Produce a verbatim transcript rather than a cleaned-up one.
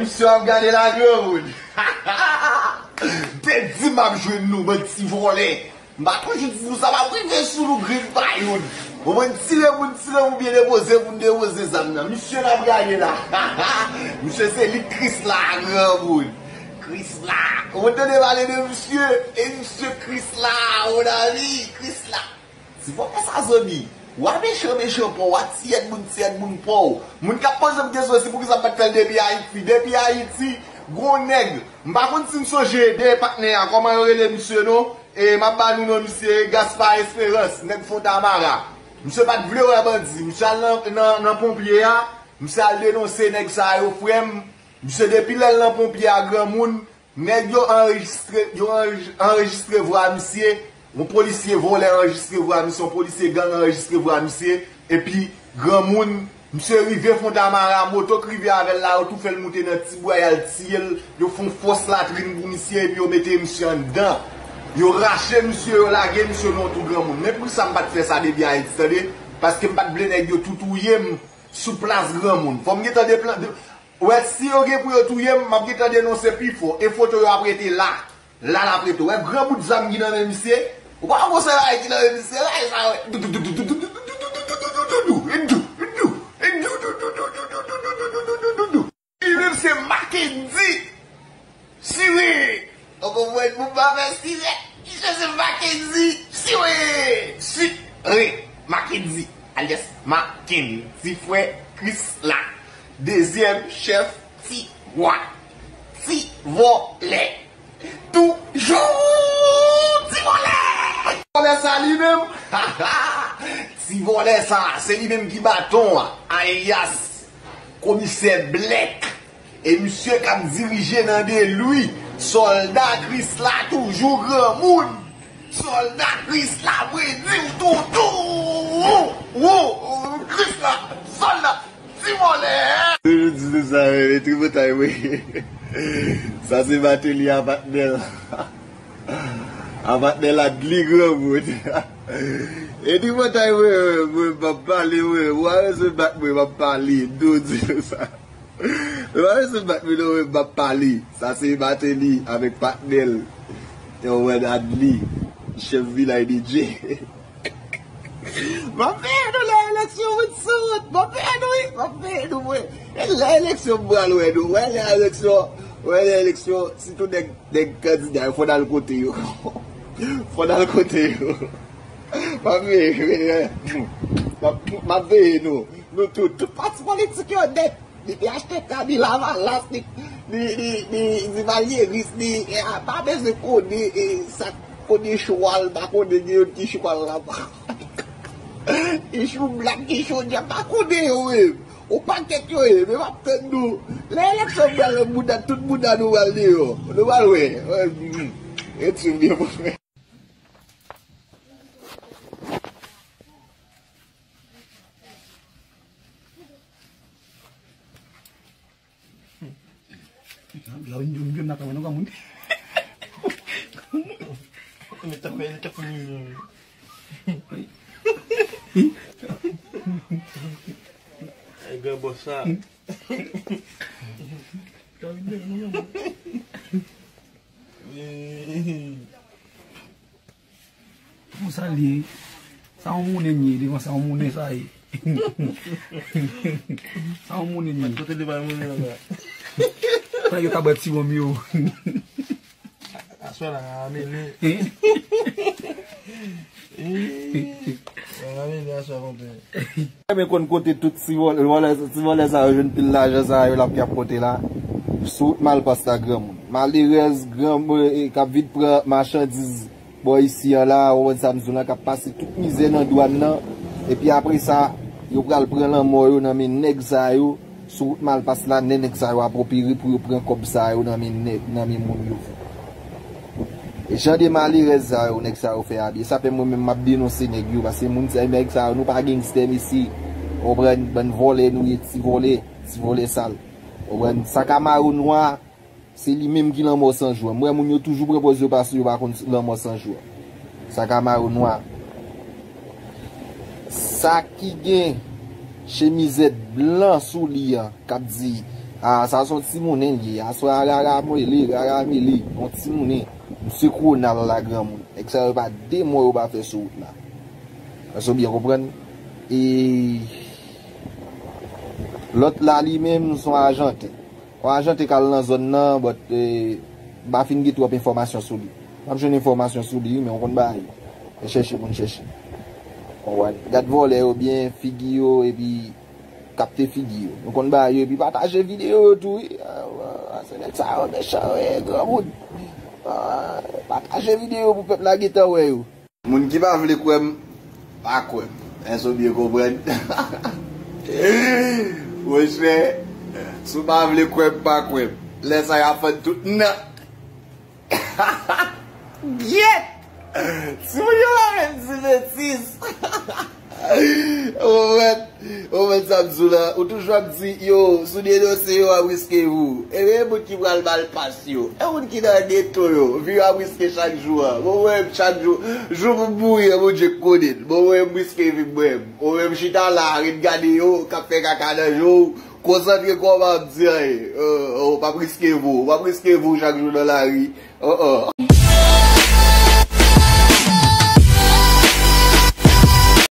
Misye ap gade la, granmoun. Te di m ap jwenn nou, bann ti vòlè. M pa toujou di nou sa, m ap rive sou nou, grenn pa youn. Bon, mwen tire moun, tire moun byen depoze, moun depoze zam nan. Misye n ap gade la. Misye se li Krisla, granmoun. Krisla. Ou tande pale de misye? E misye Krisla, mon ami, Krisla. Ti vòlè sa, zanmi. W a mechan, mechan pa w, w a tiyèt moun, tiyèt moun pa w. Moun k ap poze m kesyon si poukisa m pa t fè l depi Ayiti. Depi Ayiti, gon nèg. M pa konn si n sonje de patnè a, kòman yo rele misye non? E m ap ba nou non misye, Gaspard Espérance, nèg Fontamara. Misye pa t vle wè bandi. Misye al nan, nan, nan ponpye a, misye al denonse nèg sa yo, frè m. Misye depi lè l nan ponpye a, granmoun, nèg yo anrejistre, yo anrej-, anrejistre vwa misye, yon polisye vòlè anrejistre vwa misye, yon polisye gang anrejistre vwa misye, epi granmoun, misye rive Fontamara, moto k rive avè l la, yo tou fè l moute nan ti bwa, y al tiye l, yo fè yon fòs latrin pou misye, epi yo mete misye anndan. Yo rache misye, yo lage misye nan yon twou granmoun. Men poukisa m pa t fè sa depi Ayiti, tande? Paske m pa t vle nèg yo tou touye m sou plas granmoun. Fò m gentan deplan-, de-, Ou wè, si yo gen pou yo touye m, m ap gentan denonse pi fò. E foto yo ap rete la. La l ap rete. Ou wè gran bout zam ki nan men misye? Ou pa wè gon sèl bagay ki nan men misye la, e sa wè. Li menm se Mackendy. Sire! Ou konprann, pou pa fè sire, misye se Mackendy Sire! Sire! Mackendy, alyas Mackendy, ti frè Krisla. Dezyèm chèf ti wa. Ti vòlè. Toujou ti vòlè! Vòlè sa li menm? Ti vòlè sa, se li menm ki baton an, alyas Komisè Blèk. E misye k ap dirije nan de lwi. Sòlda Krisla toujou granmoun. Sòlda Krisla, mwen di w toutou. Ou, ou, Krisla, sòlda, ti vòlè. Toujou di nou sa, men, men tripotay, wi. Sa se Martelly a patnè l. A patnè l a dli granmoun. E tripotay, wi, wi, wi, m ap pale, wi. Ou a rezon bat mwen, m ap pale. Toujou di nou sa. Mwen pa bezwen bat mwen non, mwen m ap pale. Sa se Martelly avèk patnè l. Yo wè Adly, chèf vilaj de Dye. M ap veye nou lè eleksyon, moun sou wout. M ap veye nou, wi. M ap veye nou, mwen. E lè eleksyon, m pral wè nou. Wè lè eleksyon, wè lè eleksyon, sitou nèg, nèg kandida yo, fò n al kote yo. Fò n al kote yo. M ap veye, m ap, m ap veye nou. Nou tout, tout pati politik yo nèt. Li te achte kab, li Lavalas, li, li, li, li, li Valyeris, li, e, a, pa bezwen konnen, e, sa konnen chwal, pa konnen gen youn ki chwal la. Ki chou blak, ki chou djab, pa konnen yo menm. Yon pakèt yo ye, men m ap tann nou. Lè eleksyon pral nan bouda, tout bouda nou pral deyò. Nou pral wè. Wè, mm, ret swiv byen pou mwen. Ay, gran bòs sa. Pou sa l ye, sa yon mounen ye, devan sa yon mounen sa ye. Sa yon mounen ye. Kote li bay mounen an la? Sa yo ka bwè ti wonm yo. Aswè la, a mele. Hein? Ih, a mele aswè, konpè. Mwen konn kote tout ti vòlè, vòlè, ti vòlè sa yo jwenn pil lajan sa yo l ap, y ap pote la. Sou wout Malpas la, granmoun. Malerèz, granmoun, e, k ap vin pran machandiz bò isi an la, ou konprann sa m di w la, k ap pase tout mizè nan dwàn nan. Epi apre sa, yo pral pran lanmò yo nan men nèg sa yo. Sou wout Malpas la, nè nèg sa yo ap opere pou yo pran kòb sa yo nan men nèg, nan men moun yo. E jan de malerèz sa yo, nèg sa yo fè a byen. Sa fè mwen menm m ap denonse nèg yo, paske moun sa, nèg sa yo, nou pa gangstè, mesye. Ou konprann, bann vòlè nou ye, ti vòlè, ti vòlè sal. Ou konprann, sa Camaro nwa, se li menm ki lanmò san jou an. M wè moun yo toujou pran pòz yo pa sou yo pa konn lanmò san jou an. Sa Camaro nwa. Sa ki gen chemizèt blan sou li an, k ap di, Ah, sa se yon timoun li ye. Aswè a rara mele, rara mele. Yon timoun. Misye kwonal la granmoun. Nèg sa yo pa de mo yo pa fè sou wout la. Èske w byen konprann? E lòt la li menm se yon ajanten. Yon ajanten k al nan zòn nan, but, eh, m pa fin gen twòp enfòmasyon sou li. M ap jwenn enfòmasyon sou li, wi, men w konn bagay yo. Fè chèche pou n chèche. Konprann? Gad vòlè yo byen, figi yo, epi kapte figi yo. Nou konn bagay yo, epi pataje videyo yo tou, wi. Ah, ah, se nèg sa yo mechan, wi, granmoun. Ah, pataje videyo pou pèp la gentan wè yo. Moun ki pa vle kwè m, pa kwè m. Èske w byen konprann? Monchè, si w pa vle kwè m, pa kwè m. Lè sa y ap fann tout nan. Gyèt! Timoun yo pa menm di betiz. Ou konprann? Ou konprann sa m di w la? Ou toujou ap di, yo, si w denonse yo, w ap riske vi w. Ebyen, e moun ki pral mal pas yo. E moun ki nan geto yo. Vi yo ap riske chak jou an. Bon, mwen menm, chak jou, jou pou m mouri an, Bondye k konnen l. Bon, mwen menm, m riske vi m mwen menm. Ou menm, chita la, ret gade yo, k ap fè kaka nan je w. Konsantre kò w, pa ap di anyen. Oh, oh, w p ap riske vi w. W p ap riske vi w chak jou nan lari. Oh, oh.